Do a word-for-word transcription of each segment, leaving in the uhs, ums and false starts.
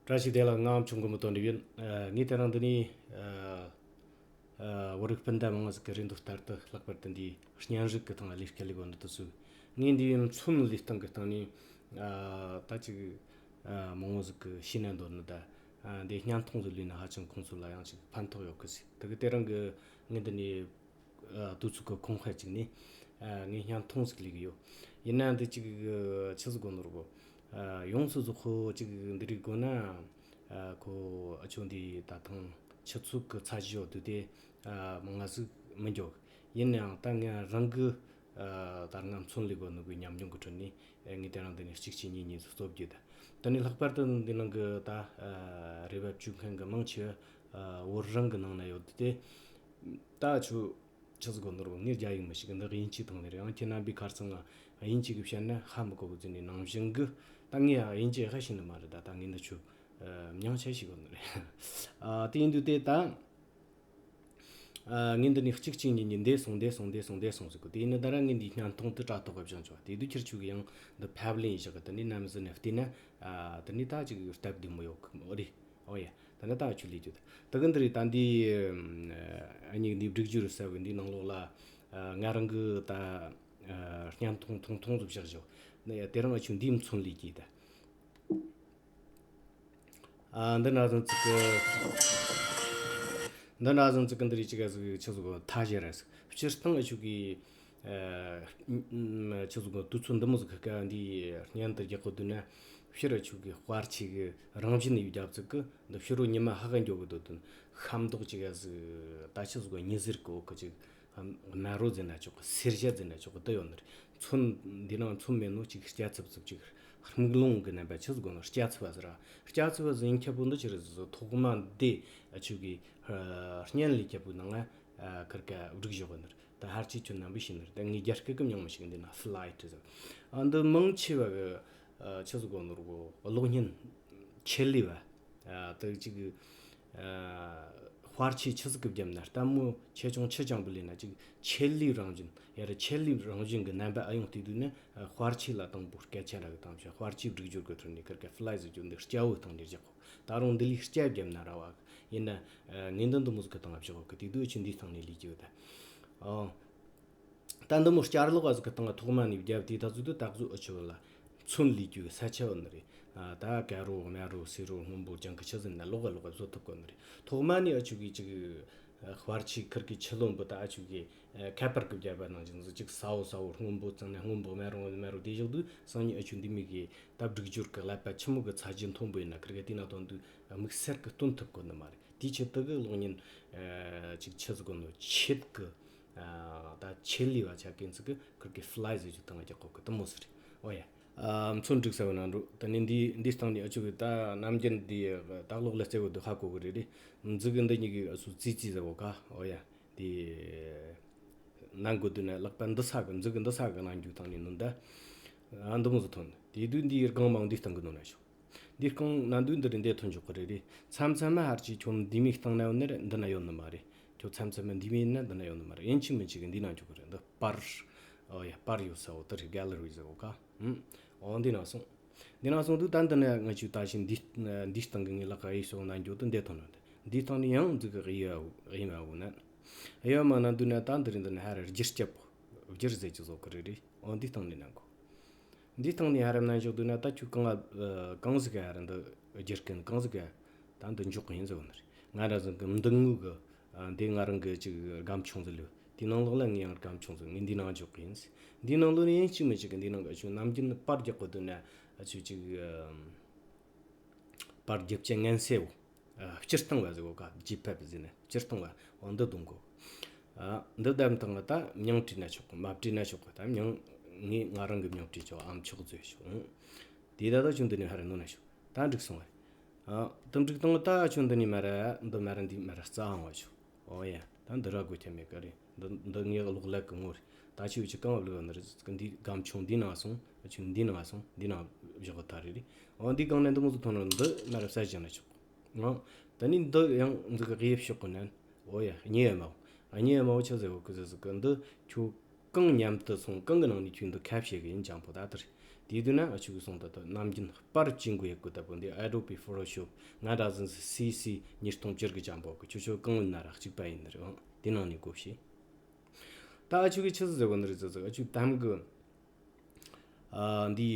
བཀྲ་ཤིས་བདེ་ལེགས། ང་ཨམ་ཆོས་མགོན་པོ་དོན་གྲུབ་ཡིན། ཨ། ངས་དེ་རིང་འདི་ནས། ཨ། ཨ། བོད་རིགས་སྤུན་ཟླ་མང་ང་ཟིག་གི་རེ་འདོད་ལྟར་དུ། ལྷག་པར་དུ་འདིའི་བརྙན་རིས་ཀྱི་སྟེང་ལ་ལས་ཀ་ལས་གོ་འདི་དུ་སུ། ངས་འདིའི་མཚོན་ལས་སྟངས་ཀྱི་སྟེང་ནས། ཨ། ད་ཅིག་ཨ། མང་ང་ཟིག་གིས་ཤེས་ན་འདོད་ནི་ད། ཨ། འདི་བརྙན་ཐུང་ཟིག་ལས་ན་ཧ་ཅང་ཁོང་ཚོ་ལ་ཡང་ཅིག་ཕན་ཐོགས་ཡོད་གི་ཟིག། དེ་གི་དེ་རིང་གི་ངས་འདི་ནས། ཨ། དུས་ཚོད་ཀྱི་ཁོང་ཁ་ཅིག་ནས། ཨ། ངས་བརྙན་ཐུང་ཟིག་ལས་གི་ཡོད། ཡིན་ན་འདི་ཅིག་ཆི་ཟིག་གོ་ནོར་གོ། ཨ། ཡོངས་སུ་རྫོགས་ཁོ་ཅིག་འདི་རིགས་དགོས་ན། ཨ། ཁོ་ཨ་ཆོ་འདི་ད་ཐེངས་ཆུ་ཚོད་ཀྱི་ཚད་གཞི་འོག་ཏུ་དེ། ཨ། མང་ང་ཟིག་མི་འཇོག། ཡིན་ནའང་ད་ང་རང་གི། ཨ། ད་ང་མཚོན་ལས་གོ་ནོ་གི་ཉམས་མྱོང་གི་ཁྲོད་ནས། ཨ། ངས་དེ་རིང་འདི་ནས་གཅིག་གཅིག་གཉིས་གཉིས་སུ་རྩོད་རྒྱུ་ད། དེ་ནས་ལྷག་པར་དུ་འདི་ནང་གི་ད། ཨ། རེ་བ་བཅོལ་མཁན་གི་མང་ཆེ་བ། ཨ། བོད་རང་གི་ནང་ན་ཡོད་དེ། ད་ཆུ། ཆི་ཟིག་གོ་ནོར་བ། ངས་རྒྱ་ཡིག་མི་ཤེས་གི། འདི་དབྱིན་ཇི་ཐང་ནས་རེད། ཡང་ཁྱེད་རྣམ་པའི་ཁར་ཚང་ང་དབྱིན་ཇི་གི་བཤད་ན་ཧ་མི་གོ་གི་ཟེར་ནས་ནང་བཞིན་གི། ད་ངས་ཡང་དབྱིན་ཇི་ཧ་ཤེས་ནི་མ་རེད། ད་ད་ངས་འདི་ཆུ། ཨ། མྱང་ཆ་ཤེས་གོ་ནི་རེད། ཨ། དེ་ཡིན་དུས་དེ་ད། ཨ། ངས་འདི་ནས་གཅིག་གཅིག་གཉིས་གཉིས་འདས་སོང་འདས་སོང་འདས་སོང་འདས་སོང་ཟེར་གི། དེ་ཡིན་ན་ད་ར་ངས་འདིའི་བརྙན་ཐུང་དེ་དྲ་ཐོག་གི་བཞེངས་ཆོག། དེ་དུས་ཁྱེད་ཆོ་གི་ཡང་འདི་ཕབ་ལེན་བཞག་གི། དེ་ནས་ནམ་ཟིན་ནས་བལྟས་ན། ཨ། དེ་ནས་ད་ཅིག་སྟབས་བདེ་མོ་ཡོད་གི་མོ་རེད། ཨོ་ཡ། ད་ནི་ད་ཆུ་ལས་རྒྱུ་ད། ད་གི་འདི་རེད། ད་འདི། ཨ། ཉིག་འདི་སྒྲིག་རྒྱུ་རེད་ཟེར་བའི་འདི་ནང་ལོགས་ལ། ཨ། ང་རང་གི་ད། ཨ། བརྙན་ཐུང་ཐུང་ཐུང་ཟིག་བཞག་བཞག་ནི་ཡ། དེ་རིང་ཨ་ཆུ་འདིའི་མཚོན་ལས་རྒྱུ་ད། ཨ། འདི་ན་ཟིན་ཙིག་གི། འདི་ན་ཟིན་ཙིག་གི་འདི་རེད། ཅིག་ག་ཟིག་ཆི་ཟིག་གོ། ཐ་ཞེ་ར་ཟིག། སྤྱིར་བཏང་ཨ་ཆུ་གི། ཨ། ཆི་ཟིག་གོ། དུས་ཚོད་འདི་མོ་ཟིག་གི་སྐབས་འདི་བརྙན་དུ་རྒྱག་གི་འདུག་ན། ཕྱིར་ཨ་ཆུ་གི་དཔར་ཆས་གི་རང་བཞིན་ཡོད་རྒྱབ་ཙིག་གི། འདི་ཕྱི་རུ་ཉི་མ་ཧ་ག་འགྱོ་གི་འདུག་དུ། ཤ་མདོག་ཅིག་ག་ཟིག། ད་ཆི་ཟིག་གོ། ཉི་ཟེར་གོ་གི་ཅིག། དམར་རོ་ཟེར་ན་ཆོག་གི། སེར་སྐྱ་ཟེར་ན་ཆོག་གི། དེ་ཡོད་ནི་རེད། མཚོན་འདི་ནང་མཚོན་མེད་ནོ་ཅིག་སྐྱ་ཚིབ་ཚིབ་ཅིག། སྨུག་རླུང་གི་རྣམ་པ་ཆི་ཟིག་གོ་ནོ། སྐྱ་ཚིབ་བ་ཟེར་ར། སྐྱ་ཚིབ་བ་ཟེར་ཡིན་ཁྱབ་པོ་འདི་ཅི་རེད་ཟེར། ཐོག་མ་འདི་ཨ་ཆུ་གི། ཨ། བརྙན་ལས་ཁྱབ་པོའི་ནང་ང་། ཨ། ཁིར་ཀ་བསྒྲིགས་བཞག་གི་ནི་རེད། ད་ཧར་ཅིག་ཁྱོད་རྣམ་པས་ཤེས་ནི་རེད། ད་ངས་རྒྱ་སྐད་གི་མྱིང་མི་ཤེས་གི། འདི་ན་ཕི་ལའེ་ཊི་ཟེར། ཨ། འདི་མང་ཆེ་བ་གི། ཨ། ཆི་ཟིག་གོ་ནོར་གོ། གློག་བརྙན་ཆེད་ལས་བ། ཨ། དེ་ཅིག་གི། ཨ། དཔར་ཆས་ཆི་ཟིག་གི་བརྒྱབ་ན། ལྟད་མོ་ཆེ་ཆུང་ཆི་ཅང་པོ་ལས་ན་ཅིག་ཆེད་ལས་རང་བཞིན། ཡ་ར་ཆེད་ལས་རང་བཞིན་གི་རྣམ་པ་ཨ་ཡོང་དུས་དུས་ནི། ཨ། དཔར་ཆས་ལ་དང་པོ་སྐད་ཆ་ར་གི་དང་བྱ། དཔར་ཆས་སྒྲིག་སྦྱོར་གི་ཐོག་ནས་ཁིར་ཀ་ཕི་ལའེ་ཟེར་རྒྱུ་འདི་སྐྱ་བོའི་སྟེང་ནས་རྒྱག་གོ། ད་རུང་འདི་ལས་སྐྱ་བརྒྱབ་ན་ར་བ་གི། ཡིན་ན། ཨ། ངས་འདི་འདི་མོ་ཟིག་གི་སྟེང་ང་བཞག་གོ་གི། དེ་དུས་ཆུ་འདིའི་སྟེང་ནས་ལས་རྒྱུ་ད། ཨོ། ད་འདི་མོ་སྐྱ་ལོག་ག་ཟིག་གི་སྟེང་ཐོག་མ་ནས་བརྒྱབ་དེ་ད་ཟིག་དུ་ད་གཟོད་ཨ་ཆུ་ལ་མཚོན་ལས་རྒྱུ་ས་ཆ་ཡོད་ནི་རེད། ཨ། ད་དཀར་རོ་དམར་རོ་སེར་རོ་སྔོན་པོ་ལྗང་ཁུ་ཆི་ཟིག་ན་ལོག་ག་ལོག་ག་བཟོ་ཐུབ་གོ་ནི་རེད། ཐོག་མ་ནས་ཨ་ཆུ་གི་ཅིག་དཔར་ཆས་ཁིར་གི་ཆུ་རློན་པོ་ད་ཨ་ཆུ་གི། ཨ། ཁ་པར་གི་བརྒྱབ་པ་ནང་བཞིན་ཟིག་ཅིག་སའོ་སའོ། སྔོན་པོ་ཙང་ན་སྔོན་པོ། དམར་རོ་དམར་རོ། དེ་བཞག་དུས་སང་ཉིན་ཨ་ཆུ་འདི་མོ་གི་ད་སྒྲིག་སྦྱོར་གི་ཀླད་པ་ཆི་མོ་གི་ཚད་གཞི་མཐོན་པོ་ཡིན་ན། ཁིར་གི་དེ་ན་དོན་དུ་དམིགས་བསལ་གི་སྟོན་ཐུབ་གོ་ནི་མ་རེད། དེའི་ཆེད་དུ་གི་གློག་བརྙན། ཨ། ཅིག་ཆི་ཟིག་གོ་ནོ། ཆེད་གི། ཨ། ད་ཆེད་ལས་བ་ཆ་གི་ཟིག་གི་ཁིར་གི་ཕི་ལའེ་ཟེར་རྒྱུ་སྟེང་ང་རྒྱག་གོ་གི། དེ་མོ་ཟིག་རེད། ཨོ་ཡ། ཨ། མཚོན་འགྲིག་ས་བོ་ན་འགྲོ། ད་ནི་འདི་འདི་སྟེང་ནས་ཨ་ཆུ་གི་ད་ནམ་རྒྱུན་འདི་ད་གློག་ལ་རྩེ་བོ་འདི་ཧ་གོ་གི་རེད་རེད། མཛུ་གུ་འདི་གཉིས་གི་ཨ་སུ་ཙི་ཙི་ཟེར་བོ་ག། ཨོ་ཡ། དེ་ནང་གོ་དུས་ན་ལག་པ་འདི་ས་གི། མཛུ་གུ་འདི་ས་གི་ནང་རྒྱུ་སྟེང་ནས་ནོན་ད། ཨ། འདི་མོ་ཟིག་ཐོན། དེ་དུས་འདི་སྒང་མང་འདི་སྟེང་གི་ནོན་ན་ཤོག། འདི་སྒང་ན་འདུག། འདི་རེད། འདི་ཐོན་ཆོག་གི་རེད་རེད། མཚམས་མཚམས་མ་ཧར་ཅིག་ཁྱོད་འདི་མོའི་སྟེང་ན་ཡོད་ནི་རེད། འདི་ན་ཡོད་ནི་མ་རེད། ཁྱོད་མཚམས་མཚམས་མ་འདི་མོ་ཡིན་ན་འདི་ན་ཡོད་ནི་མ་རེད། ཡིན་གཅིག་མིན་གཅིག་གི་འདི་ན་འཇོག་གི་རེད། འདི་པར། ཨོ་ཡ། པར་ཡོད་ས་བོ་དེ་རེད། གེ་ལ་རི་ཟེར་བོ་ག། ཨུམ། ཨོ་འདི་ན་སོང་། འདི་ན་སོང་དུས་ད་འདི་ན་ང་ཆུ་ད་ཞིག་འདི་འདི་སྟེང་གི་ངའི་ལག་གཡས་ཕྱོགས་ན་འགྱོ་དུས་འདི་ཐོན་ནོ། འདི་སྟེང་ནས་ཡང་འཛུག་གི་གཡས་གཡས་མ་བོ་ན། གཡས་མ་ན་འདུག་ན་ད་འདི་རེད། འདི་ན་ཧ་ར་བསྒྱུར་སྐྱབས། བསྒྱུར་ཟེར་གྱི་བཟོ་གི་རེད་རེད། ཨོ་འདི་སྟེང་ནས་ན་གོ། འདི་སྟེང་ནས་ཧ་ར་ན་འཇོག་འདུག་ན་ད་ཁྱོད་གང་ང་གང་ཟིག་ག་ཧ་ར་འདི་བསྒྱུར་གིན། གང་ཟིག་ག་ད་འདི་འཇོག་གི་ཡིན་ཟེར་བ་ནི་རེད། ང་ར་ཟིག་གི་མདུན་ངོས་གི། ཨ། འདི་ང་རང་གི་ཅིག་སྒམ་ཆུང་ཟིག་ལོས། དེའི་ནང་ལོགས་ལ་ངས་ཡང་སྒམ་ཆུང་ཟིག། ངས་འདི་ནང་འཇོག་གི་ཡིན། འདི་ནང་ལོགས་ནས་ཡིན་གཅིག་མིན་གཅིག་གི་འདི་ནང་གི་ཨ་ཆུ་ནམ་རྒྱུན་པར་རྒྱག་གི་འདུག་ན། ཨ་ཆུ་ཅིག་ཨ། པར་རྒྱབ་ཆ་ངན་སེ་བོ། ཨ། སྤྱིར་བཏང་བ་ཟེར་གོ་ག། ཇི་ཕེག་ཟེར་ནས་སྤྱིར་བཏང་བ། འོ་འདི་གཏོང་གོ། ཨ། འདི་བདམས་བཏང་ང་ད་མྱིང་བྲིས་ན་ཆོག་གི། མ་བྲིས་ན་ཆོག་གི། ད་མྱིང་ངས་ང་རང་གི་མྱིང་བྲིས་ཆོག། ཨམ་ཆོག་ཟེར་ཆོག། དེ་ད་ལྟ་ཁྱོད་འདི་ནས་ཧ་ར་ནོན་ན་ཆོག། ད་འགྲིག་སོང་བ་རེད། ཨ། དེ་འགྲིག་བཏང་ང་ད་ཁྱོད་འདི་ནས་མ་ར་འདི་མ་ར་འདི་མ་ར་རྩ་ཨང་བ་ཆོག། ཨོ་ཡ། ད་འདི་ར་དགོས་ཁྱད་མེད་ག་རེད། འདི་འདི་ངའི་གློག་ཀླད་གི་ངོ་རེད། ད་ཁྱོད་ཀྱི་གང་བ་ལོས་ནི་རེད། འདི་སྒམ་ཆུང་འདི་ནང་སོང་། ཁྱོད་འདི་ནང་སོང་། འདི་ནང་བཞག་གི་ད་རེད་རེད། ཨོ་འདི་གང་ནས་འདི་མོ་ཟིག་ཐོན་ནོ། འདི་མ་ར་ས་བཞག་ན་ཆོག། ཨོ། ད་ནི་འདི་ཡང་འདི་གི་གཡས་ཕྱོགས་གི་ནས། ཨོ་ཡ། གཉིས་ཡ་མའོ། གཉིས་ཡ་མའོ་ཆི་ཟེར་བོ་གི་ཟེར་ཟིག་གི། འདི་ཁྱོད་གང་མཉམ་དུ་སོང་། གང་གི་ནང་ནས་ཁྱོད་འདི་ཁ་བཤད་གི་ཡིན་ཅང་པོ་ད་ལྟར། དེ་དུས་ན་ཨ་ཆུ་གི་སོང་ད་ད་ནམ་རྒྱུན་པར་བཅིང་དགོས་ཡག་གི་ད་པོ་འདི་Adobe Photoshop ང་འདྲ་ཟིན་སི་སི་ཉིས་སྟོང་བཅུ་གི་ཅམ་པོ་གི་ཆུ་ཆུ་གང་ཡིན་ན་ར་གཅིག་པ་ཡིན་ནི་རེད། འོ་དེ་ནང་ནས་གོ་ཤེས། ད་ཨ་ཆུ་གི་ཆི་ཟི་ཟེར་གོ་ནི་རེད་ཟེར་ཟེར་ཨ་ཆུ་དམ་གི་ཨ་འདི་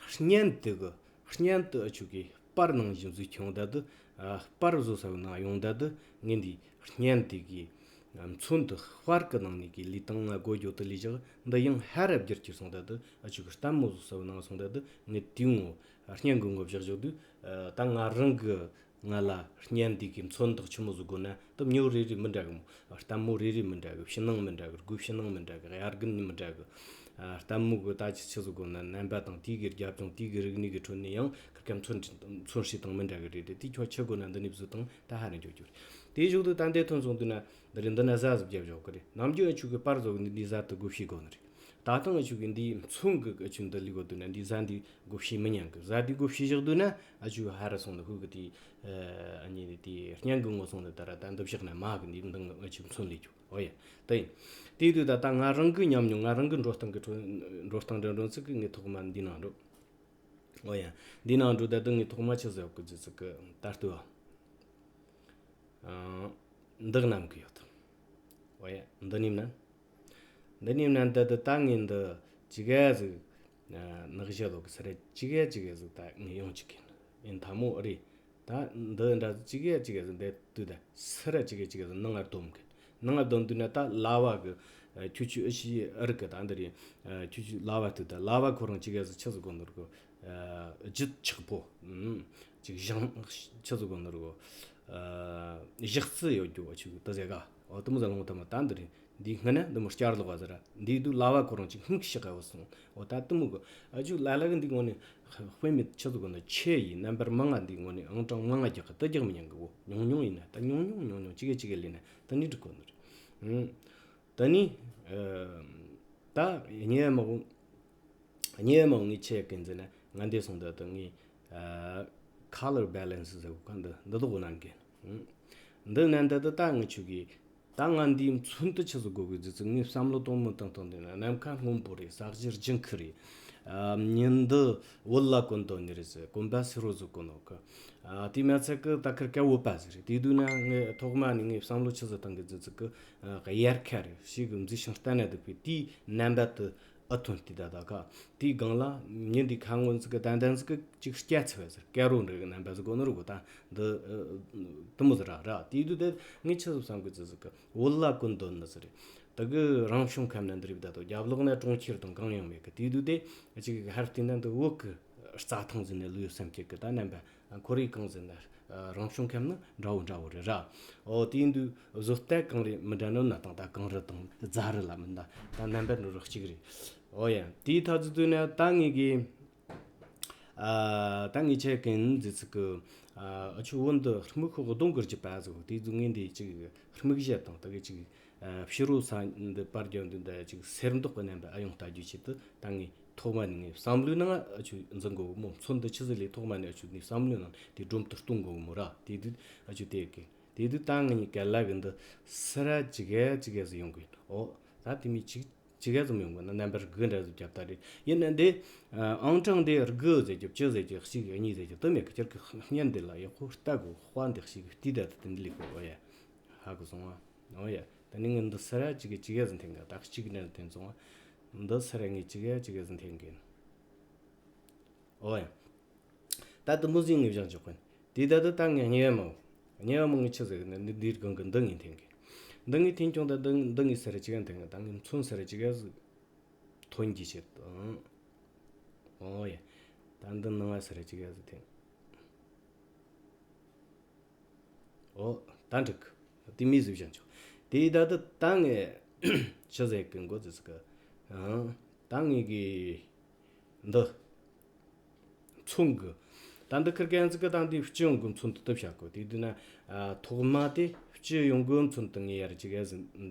བརྙན་དེ་གི་བརྙན་དུ་ཨ་ཆུ་གི་པར་ནང་བཞིན་བཟོས་ཁྱོང་ད་དུ་ཨ་པར་བཟོ་ས་གི་ནང་ཡོང་ད་དུ་ངས་འདི་བརྙན་དེ་གི་མཚོན་དུ་པར་གི་ནང་ནས་གི་ལི་ཏང་ང་གོ་རྒྱོ་དུ་ལི་བཞག་འདི་ཡང་ཧ་ར་བསྒྱུར་གྱི་སོང་ད་དུ་ཨ་ཆུ་གི་ལྟད་མོ་བཟོ་ས་གི་ནང་སོང་ད་དུ་ངས་དེའི་ངོ་བརྙན་གི་ངོ་བཞག་བཞག་དུས་ཨ་ད་ང་རང་གི་ང་ལ་བརྙན་འདི་གི་མཚོན་རྟགས་ཆི་མོ་བཟོ་དགོས་ན་ད་མྱོ་རེ་རེ་མི་འདྲ་གི་མོ། ལྟད་མོ་རེ་རེ་མི་འདྲ་གི། ཕྱི་ནང་མི་འདྲ་གི། སྒོ་ཕྱི་ནང་མི་འདྲ་གི། དབྱར་དགུན་མི་འདྲ་གི། ལྟད་མོ་གི་ད་ཆི་ཆི་བཟོ་དགོས་ན་རྣམ་པ་དང་དེའི་གི་རྒྱབ་ལྗོངས་དེའི་གི་རིག་གནས་གི་ཁྲོད་ནས་ཡང་ཁིར་ཀ་མཚོན་མཚོན་བྱེད་སྟངས་མི་འདྲ་གི་རེ་རེ། དེ་ཁྱོད་ཆི་དགོས་ན་འདི་ནས་བཟོ་སྟངས་ད་ཧ་རེ་འཇོག་རྒྱུ་རེད། དེའི་གཞུག་ཏུ་ད་འདི་ཐོན་སོང་དུས་ན་འདི་རེད། འདི་ན་ཟ་ཟི་རྒྱབ་བཞག་གི་རེད། ནམ་རྒྱུན་ཨ་ཆུ་གི་པར་བཟོ་གི་འདི་འདི་ཟ་དུ་སྒོ་ཕྱེ་དགོས་ནི་རེད། ད་ཐེངས་ཨ་ཆུ་གི་འདིའི་མཚོན་གི་ཨ་ཆུ་འདི་ལི་གོ་དུས་ན་འདི་ཟ་འདི་སྒོ་ཕྱེ་མི་ཉན་གི། ཟ་འདི་སྒོ་ཕྱེ་བཞག་དུས་ན་ཨ་ཆུ་ཧ་ར་སོང་ནི་ཧུ་གི་དེ་ཨ་ནི་དེ་བརྙན་གི་ངོ་སོང་ནི་ད་ར་ད་འདི་བཞག་ན་མ་གི་འདི་འདི་ཨ་ཆུ་མཚོན་ལས་རྒྱུ། ཨོ་ཡ་དེ་ཡིན། དེ་དུས་ད་ད་ང་རང་གི་ཉམས་མྱོང་ང་རང་གི་འགྲོ་སྟངས་གི་འགྲོ་སྟངས་འདྲ་འགྲོ་ཚིག་གི་ངས་ཐོག་མ་འདི་ནང་འགྲོ། ཨོ་ཡ། འདི་ནང་འགྲོ་ད་དུང་ངས་ཐོག་མ་ཆི་ཟེར་གི་ཟེར་ཚིག་གི་ད་ལྟོས། ཨ། འདི་གནང་གི་ཡོད། ཨོ་ཡ། འདི་ནིམ་ན། འདི་ནིམ་ན་ད་ད་ད་ངས་འདི་ཅི་ག་ཟིག་ནག་ཞ་ལོ་གི་སི་ར་ཅི་ག་ཅི་ག་ཟིག་ད་ངས་ཡོང་ཅིག་གིན་ཡིན་ཐ་མོ་ཨ་རེད། ད་འདི་འདྲ་ཅི་ག་ཅི་ག་ཟིག་འདི་དུས་ད་སི་ར་ཅི་ག་ཅི་ག་ཟིག་ནང་ང་སྡོམ་གིན། ནང་ང་སྡོམ་དུས་ན་ད་ལ་བ་གི་ཁྱོད་ཆུ་ཨི་ཤི་ཨ་རི་གི་ད་འདི་རེད། ཁྱོད་ཆུ་ལ་བ་དུས་ད་ལ་བ་ཁོ་རང་ཅི་ག་ཟིག་ཆི་ཟིག་གོ་ནོར་གི། ཨ། བརྗིད་ཆགས་པོ། ཨུམ། ཅིག་ཞང་ཆི་ཟིག་གོ་ནོར་གོ། ཨ། ཞག་རྩི་ཡོད་རྒྱུ་བ་ཆུ་དུ་ཟེ་ག། འོ་དུ་མོ་ཟ་ལོང་དུ་མོ་ད་འདི་རེད། འདི་སྔ་ན་འདི་མོ་བསྐྱར་ལོག་བ་ཟེར་ར། འདི་དུ་ལ་བ་ཁོ་རང་ཅིག་སྨུག་ཤག་ག་བ་སོང་། འོ་ད་དུ་མོ་གོ། ཨ་ཆུ་ལ་ལ་གི་འདི་ངོ་ནས་དཔེ་མེད་ཆི་ཟིག་གོ་ནོ་ཆེ་ཡི་རྣམ་པར་མང་ང་འདི་ངོ་ནས་ཨང་གྲངས་མང་ང་རྒྱག་གི་དུ་རྒྱག་མི་ཉན་གི་བོ། ཉུང་ཉུང་ཡིན་ན་ད་ཉུང་ཉུང་ཉུང་ཉུང་ཅི་གེ་ཅི་གེ་ལས་ན་ད་ནི་འགྲིག་གོ་ནོ་རེད། ཨུམ། ད་ནི། ཨ། ད་ཉེ་མོ། ཉེ་མོ་ངས་ཆེ་གི་འཛིན་ན་ང་འདས་སོང་ད་ད་ངས། ཨ། color balance ཟེར་གོ་ག་འདི་འདི་དོག་གནང་གི། ཨུམ། འདི་ནན་ད་ད་ད་ངས་ཆུ་གི། ད་ང་འདིའི་མཚོན་དུ་ཆི་ཟིག་དགོས་གི་ཟེར་ཚེ་ངས་བསམ་བློ་གཏོང་མི་གཏོང་གཏོང་དེ་ན་ནམ་མཁའ་སྔོན་པོ་རེད། ས་གཞི་ལྗང་ཁུ་རེད། ཨ། ཉིན་འདི་བོད་ལ་གོན་དོན་ནི་རེད་ཟེར། གོན་པ་སེར་བོ་ཟིག་གོན་ནོ་གི། ཨ། དེ་མ་ཚད་གི་ད་ཁིར་ཀ་བོད་པ་ཟིག་རེད། དེ་དུས་ན་ངས་ཐོག་མ་ནས་ངས་བསམ་བློ་ཆི་ཟིག་བཏང་གི་ཟེར་ཚེ་གི། ཨ། དབྱར་ཁ་རེད། ཞིག་གི་མཛེས་ཤིང་ལྟ་ན་སྡུག་པའི་དེའི་རྣམ་པ་དུ། ཨ་ཐོན་ཏི་ད་ད་ཀ། དེའི་སྒང་ལ་ཉིན་དེའི་ཁ་སྔོན་ཟིག་གི་ཏན་ཏན་ཟིག་གི་ཅིག་སྐྱ་ཚི་བས་ཟེར། ཀ་རོ་འདྲ་གི་རྣམ་པ་ཟིག་གོ་ནོ་རུ་གོ་ད་འདི་དུ་མོ་ཟིག་ར་ར། དེའི་དུས་དེ་ངས་ཆི་ཟིག་བསམ་གི་ཟིག་ཟིག་གི་བོད་ལ་གོན་དོན་ནི་ཟིག་རེད། ད་གི་རང་བྱུང་ཁམས་ན་འདི་རིགས་ད་དོ་རྒྱབ་ལོག་ན་གྲོང་ཁྱེར་དང་གང་ཡང་མེད་གི། དེའི་དུས་དེ་ཅིག་ཧར་བལྟས་ན་འདི་བོད་གི་རྩྭ་ཐང་ཟིག་ནས་ལུས་སེམས་སྐྱིད་གི་ད་རྣམ་པ། ཁོར་ཡུག་གང་ཟེར་ན། རང་བྱུང་ཁམས་ནི་འདྲ་བོ་འདྲ་བོ་རེད་ར། ཨོ་དེ་ཡིན་དུས་བཟོ་ལྟ་གང་རེད་མི་འདྲ་ནོ་ན་དང་ད་གངས་རི་དང་རྫ་རི་ལ་མི་འདྲ་ད་རྣམ་པ་འདྲ་རོ་གཅིག་རེད། ཨོ་ཡ་དེའི་ཐག་ཚུད་དུས་ན་ད་ངེད་ཀྱི། ཨ། ད་ངེད་ཆེ་གིན་ཟེར་ཚིག་གི། ཨ་ཆུ་བོ་འདི་སྨུག་ཁོག་གདོང་གི་རྒྱུད་པ་ཟིག་དེ་ཚོ་ངེད་འདི་ཅིག་སྨུག་ཞྭ་དང་ད་གི་ཅིག་ཕྱི་རོལ་ས་འདི་པར་རྒྱབ་འདི་འདྲ་ཅིག་སེར་མདོག་གི་རྣམ་པ་ཨ་ཡོང་ལྟ་རྒྱུ་ཆེད་དུ་ད་ངས་ཐོག་མ་ནས་ངས་བསམ་བློའི་ནང་ཨ་ཆུ་འཛིན་དགོས་གི་མོ། མཚོན་འདི་ཆི་ཟིག་ལས་ཐོག་མ་ནས་ཨ་ཆུ་ནས་བསམ་བློའི་ནང་དེ་སྒྲོམ་དུ་གཏོང་དགོས་གི་མོ་ར། དེ་དུས་ཨ་ཆུ་དེ་གི་དེ་དུས་ད་ངས་ནི་ག་ལ་གི་འདི་སི་ར་ཅི་ག་ཅི་ག་ཟིག་ཡོང་གི་ཡིན། ཨོ་ད་དེ་མི་ཅིག་ཅི་ག་ཙམ་ཡོང་གི་ན་རྣམ་པར་དགུ་འདྲ་ཟིག་རྒྱབ་ད་རེད། ཡིན་ན་འདི་ཨང་གྲངས་འདི་དགུ་ཟེར་རྒྱུ་བཅུ་ཟེར་རྒྱུ་གཅིག་གཉིས་ཟེར་རྒྱུ་དུ་མེད་གི། ཁྱེད་ཀྱི་བརྙན་འདི་ལ་ཡག་པོ་ལྟ་དགོས། དཔའ་འདི་གཅིག་བལྟས་ད་དུ་དེ་འདི་ལས་གོ་ཨོ་ཡ། ཧ་གོ་སོང་ང་། ཨོ་ཡ། ད་ནི་ངས་འདི་སི་ར་ཅི་གི་ཅི་ག་ཟིན་འཐེན་གི། ད་གཅིག་ནས་འཐེན་སོང་ང་། འདི་སི་ར་ངས་ཅི་ག་ཅི་ག་ཟིན་འཐེན་གི་ཡིན། ཨོ་ཡ། ད་དུ་མུ་ཟིན་ངས་བཞག་འཇོག་གི་ཡིན། དེ་ད་དུ་ད་ངས་གཉིས་པ་མང་། གཉིས་པ་མང་ངས་ཆི་ཟེར་གི་ནི་འདི་འདིར་གང་གི་འདི་ངས་འཐེན་གི། འདི་ངས་འཐེན་ཀྱང་ད་འདི་འདི་ངས་སི་ར་ཅི་ག་འཐེན་གི། ད་ངས་མཚོན་སི་ར་ཅི་ག་ཟིན། ཐོན་གྱི་ཆེད་དུ། ཨོ་ཡ། ད་འདི་ནང་ང་སི་ར་ཅི་ག་ཟིན་འཐེན། ཨོ། ད་འགྲིག་གི། དེ་མི་ཟིག་བཞག་ཆོག་དེ་ད་ད་ད་ངས་ཆི་ཟེར་གི་མགོ་ཙི་ཟིག་གི། ཨང་། ད་ངས་གི་འདི་མཚོན་གི། ད་འདི་ཁིར་ཀན་ཟིག་གི་ད་འདི་སྤྱི་ཡོངས་གི་མཚོན་དུ་བཏབ་བྱ་གོ། དེ་དུས་ན་ཨ་ཐོག་མ་དེ་སྤྱི་ཡོངས་གི་མཚོན་དུ་ངས་ཡར་ཅི་ག་ཟིན་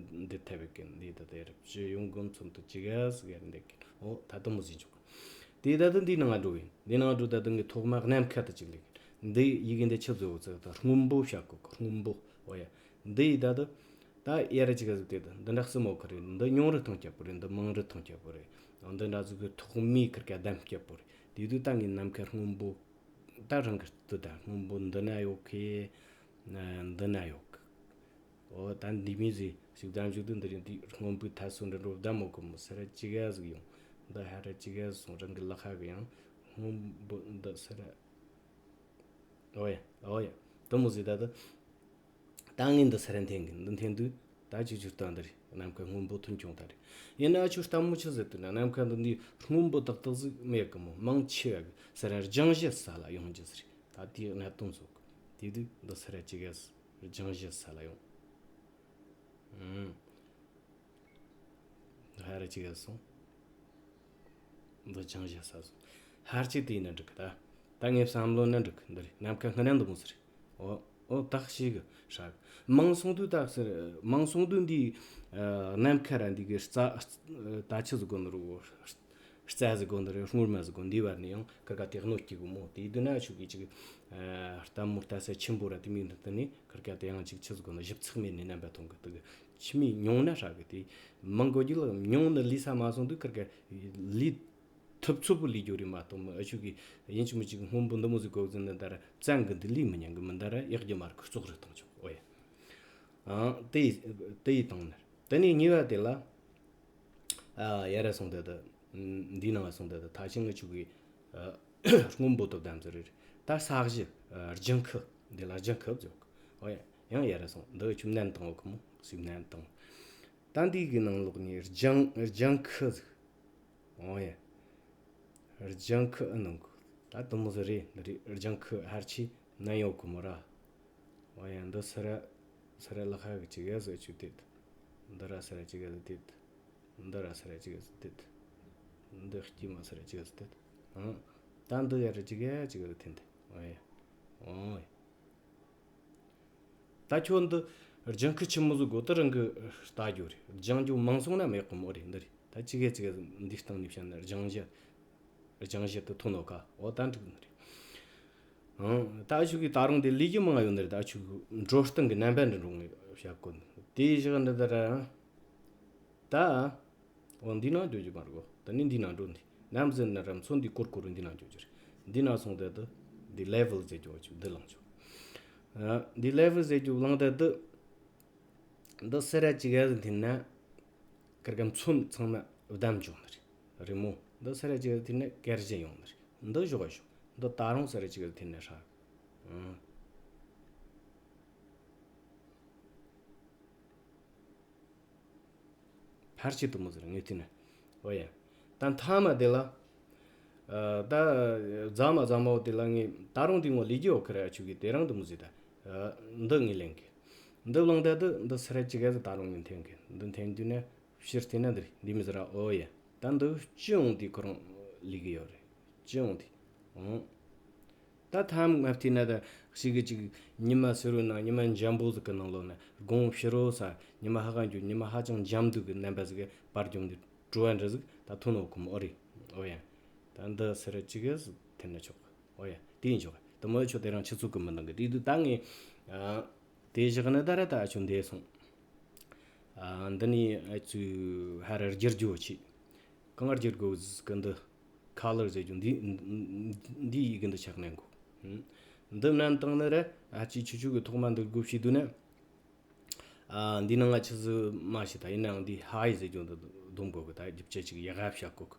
འདི་ཐེབས་གི། འདི་ད་དེར་སྤྱི་ཡོངས་གི་མཚོན་དུ་ཅི་ག་ཟིག་ཡར་འདེགས་གི། ཨོ་ད་དུ་མོ་ཟིན་ཆོག་དེ་ད་དུ་འདི་ནང་འགྲོ་གི། འདི་ནང་འགྲོ་ད་དུ་ངས་ཐོག་མ་གནམ་ཁ་དུ་ཅིག་ལེགས། འདི་ཡི་གེ་འདི་ཆི་བཟོ་ཚིག་ད་སྔོན་པོ་བྱ་གོ་གི། སྔོན་པོ། ཨོ་ཡ། འདི་ཡི་ད་དུ་ད་ཡ་ར་ཅི་ག་ཟིག་དེ་ད་འདི་འདྲ་སི་མོ་ཁ་རེད། འདི་ཉུང་རུ་ཐང་ཁྱབ་པོ་རེད། འདི་མང་རུ་ཐང་ཁྱབ་པོ་རེད། འདི་འདྲ་ཟིག་གི་ཐོག་མའི་ཁིར་ཀ་གདམ་སྐྱེ་པོ་རེད། དེ་དུས་ད་ངས་ནམ་མཁའ་སྔོན་པོ་ད་རང་གི་ལྟོས་ད། སྔོན་པོ་འདི་ན་ཡོད་གི། འདི་ན་ཡོད་གི། འོ་ད་འདི་མི་ཟིག་ཞིག་གདམ་བཞུགས་དུས། འདི་རིང་འདི་སྔོན་པོའི་ཐ་སོ་འདྲ་འགྲོ་གདམ་མོ་གི་མོ་སེ་ར་ཅི་ག་ཟིག་ཡོང་། འདི་ཧ་ར་ཅི་ག་སོང་། རང་གི་ལག་ཁ་གི་ཡང་སྔོན་པོ་འདི་སེ་ར། ཨོ་ཡ་ཨོ་ཡ། དུ་མོ་ཟིག་ད་དུ། ད་ངས་འདི་སེ་ར་འཐེན་གི། འདི་འཐེན་དུས་ད་ཅི་ཆུ་ལྟ་འདི་རེད། ནམ་མཁའ་སྔོན་པོ་ཐོན་བྱུང་ད་རེད། ཡིན་ན་ཨ་ཆུ་ལྟད་མོ་ཆི་ཟེར་དུས་ན། ནམ་མཁའ་འདི་འདི་སྔོན་པོ་ཏག་ཏག་ཟིག་མེད་གི་མོ། མང་ཆེ་བ་གི་སེ་ར་ལྗང་གཞི་ས་ལ་ཡོང་རྒྱུ་ཟིག་རེད། ད་དེའི་གནད་དོན་བཟོ་གི། དེ་དུས་འདི་སེ་ར་ཅི་ག་ཟིག་ལྗང་གཞི་ས་ལ་ཡོང་། ཧ་ར་ཅི་ག་སོང་། འདི་ལྗང་གཞི་ས་སོང་། ཧར་ཅི་དེ་ཡིན་ན་འགྲིག་གི། ད་ད་ངས་བསམ་བློ་ན་འགྲིག་གི། འདི་རེད། ནམ་མཁའ་སྔ་ན་འདི་མོ་ཟིག་རེད། ཨོ་ཨོ་ད་ཞིག་གི་ཧྲ་གི། མང་སོང་དུས་ད་ཟེར། མང་སོང་དུས་འདི་ནམ་མཁའ་ར་འདི་གི་རྩ་ད་ཆི་ཟིག་གོ་ནི་རུ། རྩ་ཟིག་གོ་འདི་རེད། སྔོ་མ་ཟིག་གོ་འདི་བར་ནས་ཡང་ཁིར་ཀ་དེ་གནོད་སྐྱེལ་གི་མོ། དེ་དུས་ན་ཆུ་གི་ཅིག་ལྟད་མོ་ལྟ་ས་ཆེན་པོ་ར་དེ་མིན་འདི་ནི་ཁིར་ཀ་དེ་ཡང་ཅིག་ཆི་ཟིག་གོ་ནི་ཞིབ་ཚགས་མེད་ནི་རྣམ་པ་མཐོང་གི། དེ་གི་ཁྱིམ་མི་ཉུང་ན་ཧྲ་གི། དེ་མང་གོ་རྒྱུ་ལ་ཉུང་ནི་ལས་ས་མ་སོང་དུས་ཁིར་ཀ་ལས་ཐུབ་ཚོད་པོ་ལས་རྒྱུ་རེད་མ་གཏོགས། མི་ཨ་ཆུ་གི་ཡིན་ཅི་མི་ཅིག་སྔོན་པོ་འདི་མོ་ཟིག་གོ་ཟིན་ནི་འདི་ར་བཙན་གི་འདི་ལས་མི་ཉན་གི། མི་འདི་ར་ཡག་རྒྱུ་མ་རེད། ཁུ་ཙོག་རེ་བཏང་ཆོག། ཨོ་ཡ། ཨང་དེ་དེ་ཡི་བཏང་ནི། དེ་ནས་གཉིས་པ་དེ་ལ། ཨ་ཡ་ར་སོང་དེ་དུ། འདི་ནང་སོང་དེ་དུ་ཐ་ཆེན་ངི་ཆུ་གི་ཨ་སྔོན་པོ་དོ་དམ་ཟེར་རེད། ད་ས་གཞི་ཨ་ལྗང་ཁུ། འདི་ལ་ལྗང་ཁུ་བརྗོད། ཨོ་ཡ། ཡང་ཡ་ར་སོང་། འདི་ཆུ་ནན་དང་འོ་ཁུ་མོ་སིབ་ནན་དང་། ད་འདི་གི་ནང་ལོགས་ནས་ལྗང་ལྗང་ཁུ་ཟིག། ཨོ་ཡ། ལྗང་ཁུ་ཨ་ནང་གི་ད་དུ་མོ་ཟིག་རེད། འདི་རེད། ལྗང་ཁུ་ཧར་ཆི་ནན་ཡོད་ཁུ་མོ་ར། ཨོ་ཡ། འདི་སི་ར་སི་ར་ལ་ཁ་གི་ཅི་ག་ཟིག་ཆུ་དེད། འདི་ར་སི་ར་ཅི་ག་ཟིག་དེད། འདི་ར་སི་ར་ཅི་ག་ཟིག་དེད། འདི་དཀྱིལ་མ་སི་ར་ཅི་ག་ཟིག་དེད། ཨང་། ད་འདི་ཡ་ར་ཅི་ག་ཅི་ག་ཟིག་འཐེན་ཏེ། ཨོ་ཡ། ཨོ་ཡ། ད་ཁྱོད་འདི་ལྗང་ཁུ་ཆི་མོ་ཟིག་གོ་དེ་རང་གི་ལྟ་རྒྱུ་རེད། ལྗང་རྒྱུ་མང་སོང་ན་མེད་གོ་མོ་རེད། འདི་རེད། ད་ཅི་ག་ཅི་ག་འདི་སྟེང་ནས་བཤད་ན་ལྗང་གཞི། ལྗང་གཞི་དུ་ཐོན་ནོ་ཀ། འོ་ད་འགྲིག་ནི་རེད། ཨང་། ད་ཆུ་གི་ད་རུང་དེ་ལས་རྒྱུ་མང་ཡོད་ནི་རེད། ད་ཆུ་གི་འགྲོ་སྟངས་གི་རྣམ་པ་འདི་འགྲོ་ངེས་བྱ་དགོས་ནི་དེ་བཞག་འདི་ད་ར། ད། འོ་འདི་ནང་འགྲོ་རྒྱུ་མ་རེད་གོ། ད་ནི་འདི་ནང་འགྲོ་འདི་ནམ་ཟིན་ན་ར་མཚོན་འདི་ཀོར་ཀོར་འདི་ནང་འགྲོ་རྒྱུ་རེད། འདི་ནང་སོང་དེ་དུ། འདི་ལེ་ཝལ་ཟེར་རྒྱུ་ཆུ་འདི་ལངས་ཆོག། ཨ་འདི་ལེ་ཝལ་ཟེར་རྒྱུ་ལངས་དེ་དུ། འདི་སེ་ར་ཅི་ག་ཟིག་འཐེན་ན། ཀར་ཀ་མཚོན་ཚང་མ་བསྡམས་འཇོག་ནི་རེད། རེད་མོ། འདི་སེ་ར་ཅི་ག་ཟིག་འཐེན་ན་ཀེར་བཞི་ཡོང་ནི་རེད། འདི་ཞོག་ཞོག། འདི་ད་རུང་སེ་ར་ཅི་ག་ཟིག་འཐེན་ན་ཧྲ། ཨང་། ཕར་ཆེ་དུ་མོ་ཟེར་ངས་བལྟས་ན། ཨོ་ཡ། ད་མཐའ་མ་དེ་ལ། ཨ་ད་རྫ་མ་རྫ་མ་བོ་དེ་ལ་ངས་ད་རུང་དེ་ངོ་ལས་རྒྱུ་ཡོད་ཁི་ར་ཆུ་གི་དེ་རང་དུ་མོ་ཟེར་ད། ཨ་འདི་ངས་ལེན་གི། འདི་བླངས་ད་དུ་འདི་སེ་ར་ཅི་ག་ཟིག་ད་རུང་ངས་འཐེན་གི། འདི་འཐེན་དུས་ན་ཕྱིར་བལྟས་ན་འདི་རེད། འདི་མི་ཟེར་ར། ཨོ་ཡ། ད་འདི་སྤྱི་ཡོངས་དེ་ཁོ་རང་ལས་གི་ཡོད་རེད། སྤྱི་ཡོངས་དེ། ཨང་། ད་ཐམ་ང་བལྟས་ན་ད་ཞིག་གི་ཅིག་ཉི་མ་སེར་བོའི་ནང་ཉི་མ་འཇམ་པོ་ཟིག་གི་ནང་ལོགས་ན་དགོང་ཕྱི་རོ་ས་ཉི་མ་ཧ་གང་རྒྱུ། ཉི་མ་ཧ་ཅང་འཇམ་འདུག་གི་རྣམ་པ་ཟིག་གི་པར་རྒྱུང་འདི་བྲོ་བ་འདྲ་ཟིག་ད་ཐོན་ནོ་གོ་མོ། ཨོ་རེད། ཨོ་ཡ། ད་འདི་སེ་ར་ཅི་ག་ཟིག་འཐེན་ན་ཆོག་གི། ཨོ་ཡ། དེ་ཡིན་ཆོག་གི། ད་མོ་ཆོ་དེ་རང་ཆུ་ཚོད་གི་མི་འདང་གི། དེ་དུས་ད་ངས་ཨ་དེ་བཞག་ན་ད་ར་ད་ཨ་ཆུ་འདས་སོང་། ཨ་འདི་ནི་ཨ་ཚུ་ཧ་ར་བསྒྱུར་རྒྱུ་ཆེ། གང་བསྒྱུར་དགོས་ཟིག་གི་འདི། ཁ་ལར་ཟེར་རྒྱུ་འདི། འདི་ཡི་གི་འདི་ཆགས་ནས་གོ། འདི་མནན་བཏང་ནི་རེད། ཨ་ཅེ་ཆུ་ཆུ་གི་ཐོག་མ་འདི་དགོས་ཤེས་འདུག་ན། ཨ་འདི་ནང་ང་ཆི་ཟིག་མ་ཤེས་ད། ཡིན་ནའང་འདི་ཧའི་ཟེར་རྒྱུ་འདི་སྡོམ་དགོས་གི། ད་རྒྱུ་ཆ་ཅིག་ཡག་ག་བྱ་དགོས་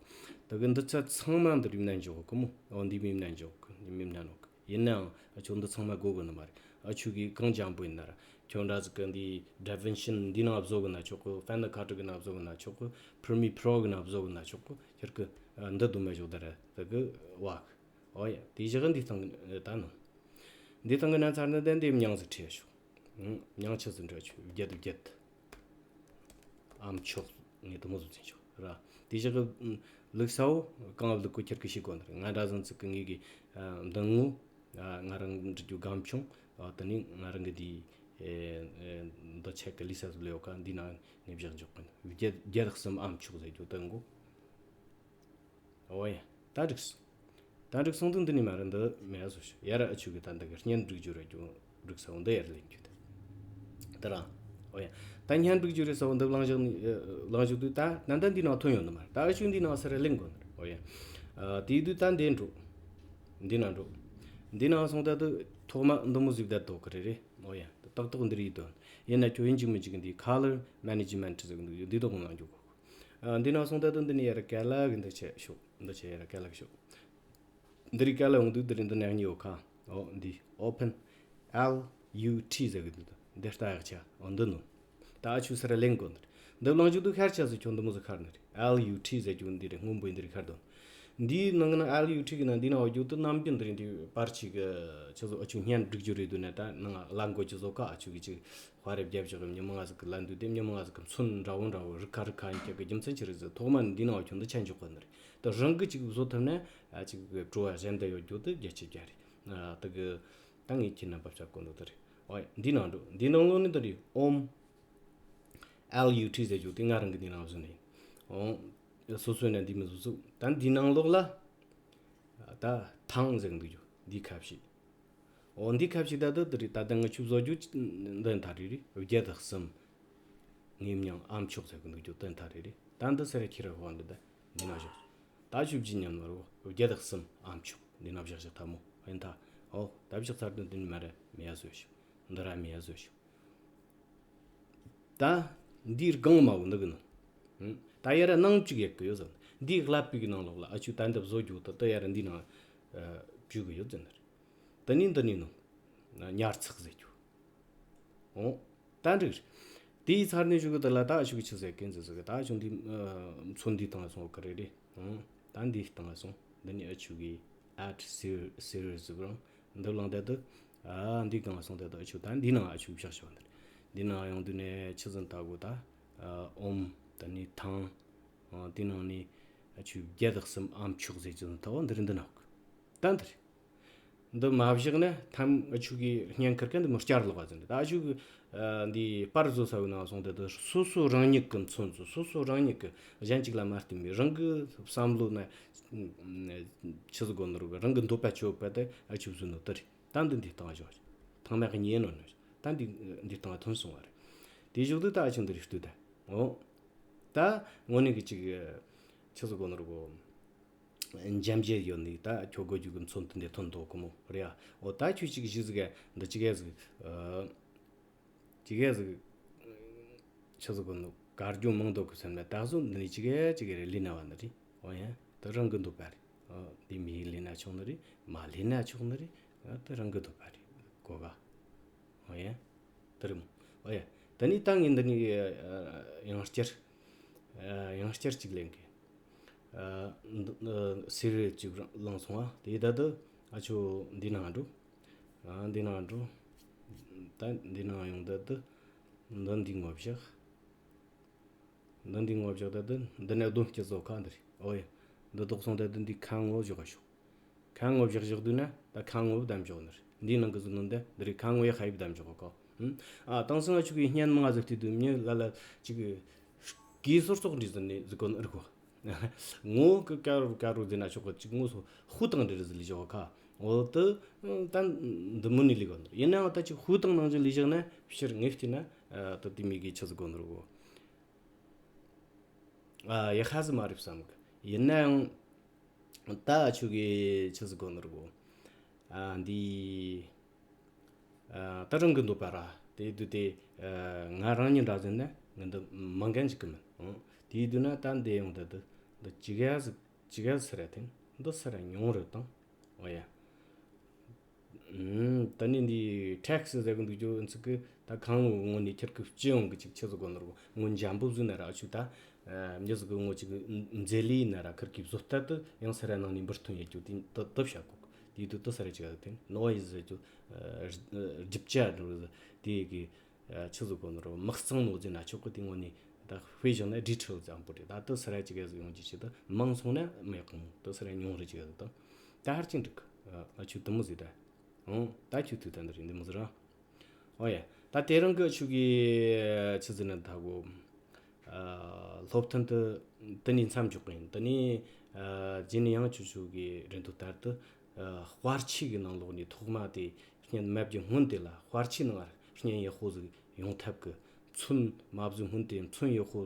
གི། ད་གི་འདི་ཚ་ཚང་མ་འདི་རིམ་ནན་འཇོག་གི་མོ། འོ་འདི་མིམ་ནན་འཇོག་གི། འདི་མིམ་ནན་འོག་གི། ཡིན་ནའང་ཨ་ཆོ་འདི་ཚང་མ་དགོས་གི་ནི་མ་རེད། ཨ་ཆོ་གིས་གང་འཇམ་པོ་ཡིན་ན་ར། ཁྱོད་འདྲ་ཟིག་གི་འདི་ཌ་ཝིན་ཤི་འདི་ནང་བཟོ་གི་ན་ཆོག་གི། ཕའི་ནལ་ཁཊ་གི་ནང་བཟོ་གི་ན་ཆོག་གི། པི་རི་མི་ཡར་པྲོ་གི་ནང་བཟོ་གི་ན་ཆོག་གི། ཁྱེར་གི་འདི་དུ་མ་ཞོག་ད་ར་ད་གི་བ་གི། ཨོ་ཡ། དེ་བཞག་འདི་སྟེང་གི་ད་ནོ། འདི་སྟེང་གི་ན་ཚར་ནི་ད་འདི་མྱང་ཟིག་ཁྲིད་ཡ་ཆོག། མྱང་ཆི་ཟིག་འདྲ་ཆོག། བརྒྱད་བརྒྱད། ཨམ་ཆོག་ངས་དུ་མོ་ཟིག་ཚིན་ཆོག་ར། དེ་བཞག་གི་ལུག་ས་བོ་གང་ལུག་གོ་ཁྱེར་གི་ཤེས་གོ་ནི་རེད། ང་འདྲ་ཟིག་ཚིག་གི་ངེས་གི་མདུན་ངོ་། ང་རང་འབྲི་རྒྱུ་སྒམ་ཆུང་། དེ་ནས་ང་རང་གི་དེ་འདི་ཆེད་གི་ལི་ས་ཟིག་ལས་ཡོད་ཀ། འདི་ནང་ནས་བཞག་འཇོག་གི། བརྒྱད་བརྒྱད་གསུམ་ཨམ་ཆོག་ཟེར་རྒྱུ་དེ་གོ། ཨོ་ཡ། ད་འགྲིག་སོང་། ད་འགྲིག་སོང་དུས་འདི་ནས་མ་རེད། འདི་མེད་བཟོ་ཞིག་ཡ་ར། ཨ་ཆུ་གི་ད་འདི་གི་བརྙན་འགྲིག་རྒྱུ་ར་རྒྱུ་འགྲིག་སོང་། འདི་ཡར་ལེན་རྒྱུ་དེ་དེ་རང་ ཨོ་ཡ། ད་བརྙན་སྒྲིག་རྒྱུ་རེད་ཟེར་བ་འདི་བླངས་བཞག་ནི་ཨ་བླངས་བཞག་དུས་ད་ད་ལྟ་འདི་ནང་ཐོན་ཡོད་ནི་མ་རེད། ད་ཨ་ཆུ་འདི་ནང་སར་ལེན་དགོས་ནི་རེད། ཨོ་ཡ། ཨ་དེ་དུས་ད་འདི་འགྲོ། འདི་ནང་འགྲོ། འདི་ནང་སོང་ད་དུ་ཐོག་མ་འདི་མོ་ཟིག་བསྡད་དོ་གི་རེད་རེད། ཨོ་ཡ། ཏག་ཏག་འདི་རེད་ཡིན་དོན། ཡིན་ན་ཁྱོད་ཡིན་གཅིག་མིན་གཅིག་འདི་color management ཟེར་གི་འདུག་འདི་ཐོག་ནང་འཇུག་དགོས། ཨ་འདི་ནང་སོང་ད་དུ་འདི་ནི་ཡར་ག་ལ་གི་འདི་ཆེ་ཤོག་འདི་ཆེ་ཡར་ག་ལ་གི་ཤོག་འདི་རིགས་ག་ལ་ཡོང་དུས་འདི་རིགས་འདི་ནས་གཉིས་ཡོད་ཁ། ཨོ་འདི་open ལ་ཡུ་ཊི་ཟེར་གི་འདུག་འདི་ལྟ་ཡག་ཆ། ཨོ་འདི་ནོ། ད་ཨ་ཆུ་སར་ལེན་དགོས་འདི་རེད། འདི་བླངས་རྒྱུ་དུ་ཤར་ཆ་ཟིག་ཁྱོད་འདི་མོ་ཟིག་ཤར་ནི་རེད། ལ་ཡུ་ཊི་ཟེར་རྒྱུ་འདི་རེད། སྔོན་པོའི་འདི་རིགས་ཤར་དོ། འདིའི་ནང་གི་ན་ལ་ཡུ་ཊི་གི་ན་འདི་ན་འོ་རྒྱུ་དུ་རྣམ་འགྱུར་འདི་རིགས་འདི་པར་ཆི་གི་ཆི་ཟིག་ཨ་ཆུ་བརྙན་སྒྲིག་རྒྱུ་རེད་འདུག་ན། ད་ནང་ལ་འགོ་ཆི་ཟོ་ཀ་ཨ་ཆུ་གི་ཆི་དཔའ་རེ་བརྒྱབ་བཞག་གི་མྱི་མང་ང་ཟིག་གི་ལ་འདུག་དེ་མྱི་མང་ང་ཟིག་གི་མཚོན་འདྲ་བོ་འདྲ་བོ་རིག་ཁ་རིག་ཁ་ཡིན་ཀྱག་གི་རྒྱུ་མཚན་ཆི་རེད་ཟེར། ཐོག་མ་འདི་ན་འོ་ཁྱོད་འདི་ཆ་འཇོག་གི་ནི་རེད། ད་རང་གི་ཅིག་བཟོ་ཐུབ་ན་ཨ་ཅིག་གི་བྲོ་བ་གཞན་དུ་ཡོད་རྒྱུ་དུ་རྒྱ་ཆེ་རྒྱ་རེད། ཨ་དེ་གི་ད་ངས་ཁྱེད་རྣམ་པ་བྱ་དགོས་འདུག་དེ་རེད། ཨོ་ཡ། འདི་ནང་འགྲོ། འདི་ནང་ལོགས་ནི་འདི་རེད། ཨོམ། ལ་ཡུ་ཊི་ཟེར་རྒྱུ་དེ་ང་རང་གི་འདི་ནང་བཟོས་ནས་ཡིན། ཨོ་སོ་སོའི་ནས་འདི་མི་བཟོ་ཚུགས། ད་འདི་ནང་ལོགས་ལ་ད་ཐང་ཟེར་གི་འདུག་རྒྱུ་འདི་ཁ་ཕྱེ། འོ་འདི་ཁ་ཕྱེ་ད་དུ་དེ་རེད། ད་ལྟ་ང་ཆུ་བཟོ་རྒྱུ་འདི་མཐའ་རེ་རེད། བརྒྱད་དང་གསུམ། ངེམ་ཉང་ཨམ་ཆོག་ཟེར་གི་འདུག་རྒྱུ་དེ་མཐའ་རེ་རེད། ད་འདི་སེ་ར་ཁྱི་ར་ཧོ་འདི་ད་འདི་ན་བཞག་ད་ཆུ་བརྒྱུད་ཉམས་ནོར་བོ་བརྒྱད་དང་གསུམ་ཨམ་ཆོག་འདི་ན་བཞག་བཞག་ཐ་མོ་ཡིན་ད། འོ་ད་བཞག་ཚར་དུ་འདི་ནི་མ་ར་མེ་ཡ་བཟོས་ཤིག་འདི་ར་མེ་ཡ་བཟོས་ཤིག་ད་འདིའི་སྒང་མ་བོ་འདི་གི་ནང་། ད་ཡ་ར་ནང་བཅུག་ཡག་གི་ཡོད་ཟེར། འདིའི་ཀླད་པའི་གི་ནང་ལོགས་ལ་ཨ་ཆུ་ད་འདི་བཟོ་རྒྱུ་ད་ད་ཡ་ར་འདི་ནང་བཅུག་གི་ཡོད་ཟེར་ནི་རེད། ད་ནི་འདི་ནི་ནང་ཉར་ཚགས་ཟེར་རྒྱུ། འོ། ད་འགྲིག་རེད། དེའི་ཚར་ནས་ཞུ་གི་ད་ལ་ད་ཨ་ཆུ་གི་ཆི་ཟེར་གན་ཟེར་ཟེར་གི་ད་ཨ་ཆུ་འདི་མཚོན་འདི་དང་སོང་གི་རེད་རེད། འོ། ད་འདི་དང་སོང་འདི་ནི་ཨ་ཆུ་གི་add serial ཟེར་རང་། འདི་བླངས་ཏེ་དུ། ཨ་འདི་གང་སོང་ཏེ་དུ་ཨ་ཆུ་ད་འདི་ནང་ཨ་ཆུ་བཞག་ཆོག་འདི། འདི་ནང་ཡོང་དུས་ནས་ཆི་ཟིན་ལྟ་དགོས་ད། ཨོམ། ད་ནི་ཐང་། ཨ་འདི་ནང་ནས་ཨ་ཆུ་བརྒྱད་དང་གསུམ་ཨམ་ཆོག་ཟེར་ཆི་ཟིན་ལྟ་བ་འདི་རིན་འདི་ནག་ད་འདི་རེད། འདི་མ་བཞག་ན་ཐམ་ཨ་ཆུ་གི་བརྙན་ཁུར་ག་འདི་མི་བསྐྱར་ལོག་པ་ཟིན་ད་ཨ་ཆུ་གི། ཨ་འདི་པར་བཟོ་ས་བའི་ནང་སོང་ཏེ་དུ་སོ་སོ་རང་ཉིད་ཀྱི་མཚོན་ཚུལ་སོ་སོ་རང་ཉིད་ཀྱི་གཞན་གཅིག་ལ་མ་བསྟུན་པའི་རང་གི་བསམ་བློ་ན་ཆི་ཟིག་གོ་ནོར་གི་རང་གི་འདོད་པ་ཆོད་པ་དེ་ཨ་ཆུ་བཟོ་ནོ་དེ་རེད། ད་འདི་འདི་སྟེང་བཞག་ཐང་མ་གི་ཉེ་ནོ་ནི་ད་འདི་འདི་སྟེང་ཐོན་སོང་བ་རེད། དེ་བཞག་དུས་ད་ཨ་ཆུ་འདི་རེད་ལྟོས་ད། འོ། ད་དངོས་གནས་གི་ཅིག་ཆི་ཟིག་གོ་ནོར་གོ་འཇམ་བྱེད་ཡོད་ནི་ད་ཁྱོད་གོ་རྒྱུ་གི་མཚོན་དུ་འདི་ཐོན་འདུག་གི་མོ་རེད་ཨ། འོ་ད་ཁྱོད་ཅིག་གཞི་ཟིག་ག་འདི་ཅིག་ག་ཟིག་ཨ། ཅིག་ག་ཟིག་ཆི་ཟིག་གོ་ནོ་གར་རྒྱུ་མང་འདུག་གི་སེམས་ལ་ད་གཟོད་འདི་ནི་ཅིག་ག་ཅིག་ག་རེ་ལི་ན་བ་ནི་རེད། འོ་ཡ་ད་རང་གི་འདོད་པ་རེད། འོ་འདི་མི་ལི་ན་ཆོག་ནི་རེད། མ་ལི་ན་ཆོག་ནི་རེད། ད་རང་གི་འདོད་པ་རེད་གོ་ག་འོ་ཡ། དེ་རེད་མོ། ཨོ་ཡ། ད་ནི་ད་ངས་འདི་ནས་ཡང་བསྐྱར། ཡང་བསྐྱར་གཅིག་ལེན་གི། སི་རེལ་གཅིག་བླངས་སོང་བ་དེ་ད་དུ་ཨ་ཆོ་འདི་ནང་འགྲོ། འདི་ནང་འགྲོ། ད་འདི་ནང་ཡོང་ད་དུ་འདི་འདི་ངོ་བཞག་འདི་འདི་ངོ་བཞག་ད་དུ་འདི་ནས་གདོན་སྐྱེ་བཟོ་ཁ་འདི་རེད། ཨོ་ཡ། འདི་ལྡོག་སོང་ད་དུ་འདི་ཁ་ངོ་བཞག་ཤོག་ཁ་ངོ་བཞག་བཞག་དུས་ན་ད་ཁ་ངོ་བདམས་འཇོག་ནི་རེད། འདིའི་ནང་གི་གཟུགས་ནི་འདི་འདི་རེད། ཁ་ངོ་ཡ་ཧ་ཡིབ་བདམས་འཇོག་གོ། ཨ་དེང་སང་ང་ཆུ་གི་བརྙན་མང་ཟིག་བལྟས་དུས་མྱི་ལ་ལ་ཅིག་གི་གིས་སོར་སོག་འདྲི་ཟིན་ནི་ཟིག་གོ་ནི་རིག་གོ། ངོ་གི་ཀ་རུ་ཀ་རུ་ཟིན་ན་ཆོག་གི་ཅིག་ངོ་སོ་ཧུ་དང་འདྲི་རི་ཟིག་ལི་ཞོག་ཁ། འོ་དུ་ད་འདི་མུ་ནི་ལི་གོ་ནི་ཡིན་ནའང་ད་ཅིག་ཧུ་དང་ནང་ཅིག་ལི་བཞག་ན་ཕྱིར་ངས་བལྟས་ན་ད་དེ་མི་གི་ཆི་ཟིག་གོ་ནི་རིག་གོ། ཨ་ཡ་ཧ་ཟི་མ་རེད་བསམ་གི། ཡིན་ནའང་ད་ཆུ་གི་ཆི་ཟིག་གོ་ནི་རེད་གོ། ཨ་འདི་ཨ་ད་རང་གི་འདོད་པ་ར་དེ་དུས་དེ་ཨ་ང་རང་ཉིད་འདྲ་ཟིན་ན་ངི་འདི་མང་གན་ཅིག་གི་མིན། ཨང་དེ་དུས་ན་ད་འདི་ཡོང་ད་དུ་འདི་ཅི་ག་ཟིག་ཅི་ག་ཟིག་ར་དེ་འདི་སི་ར་ཉུང་རེད་དང་། ཨོ་ཡ། ཨུམ། ད་ནི་འདི་ཊེག་སི་ཟེར་གི་འདུག་རྒྱུ་འཚིག་གི་ད་ཁང་བུ་ངོ་ནས་ཁྱེར་གི་སྤྱི་ཡོང་གི་ཅིག་ཆི་ཟིག་གོ་ནོར་གོ་ངོ་འཇམ་པོ་བཟོས་ན་ར་ཆུ་ད། མྱི་ཟིག་གི་ངོ་ཅིག་མཛེས་ལི་ན་ར་ཁིར་གི་བཟོ་ལྟ་དུ་ཡང་ས་ར་ནང་ནས་འབུར་ཐོན་ཡོད་རྒྱུ་དེ་ད་ད་བྱ་གོ་དེ་དུ་ད་ས་ར་ཅིག་ཡ་དེ་ནོ་ཡི་ཟེར་རྒྱུ། རྒྱུ་ཆ་འགྲོ་དེ་གི་ཆི་ཟིག་གོ་ནོར་གོ་མི་གཙང་ནོ་ཟེར་ན་ཆོག་གི་དེ་ངོ་ནས། ད་དཔེ་བཞག་ན་ཌི་ཊེལ་ཙམ་པོ་རེད། ད་དུ་སི་ར་ཅིག་ག་ཟིག་ཡོང་རྒྱུ་ཆེད་དུ་མང་སོང་ན་མེད་གོང་དུ་སི་ར་ཉུང་རེ་ཅིག་ག་ཟིག་དང་། ད་ཧར་ཅིང་འགྲིག་ཨ་ཆུ་དུ་མོ་ཟིག་ད། ཨང་ད་ཆུ་དུ་ད་འདི་རེད་འདི་མོ་ཟིག་ར། ཨོ་ཡ། ད་དེ་རིང་གི་ཆུ་གི་ཆི་ཟིག་ན་ད་གོ་ཨ་སློབ་ཐུན་དུ་དེ་ནས་མཚམས་འཇོག་གི་ཡིན། དེ་ནས་ཨ་རྗེས་ནས་ཡང་ཆུ་ཆུ་གི་རིན་ཐོ་ལྟར་དུ་ཨ་དཔར་ཆས་གི་ནང་ལོགས་ནས་ཐོག་མ་དེ་བརྙན་མ་བརྒྱུད་སྔོན་དེ་ལ་དཔར་ཆས་ནང་བརྙན་ཡག་པོ་ཟིག་ཡོང་ཐབས་གི་ཚོན་མ་བཟོས་སྔོན་དེ་ཚོན་ཡག་པོ་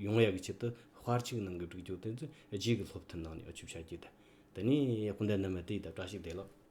ཡོང་ཡག་གི་ཆེད་དུ་དཔར་གཅིག་ནང་གི་སྒྲིག་རྒྱུ་དེ་ཚོ་རྗེས་ཀྱི་སློབ་ཐུན་ནང་ནས་ཨ་ཆུ་བྱ་རྒྱུ་དང་། དེ་ནས་སྐུ་མདུན་རྣམས་དེ་ད་བཀྲ་ཤིས་བདེ་ལེགས།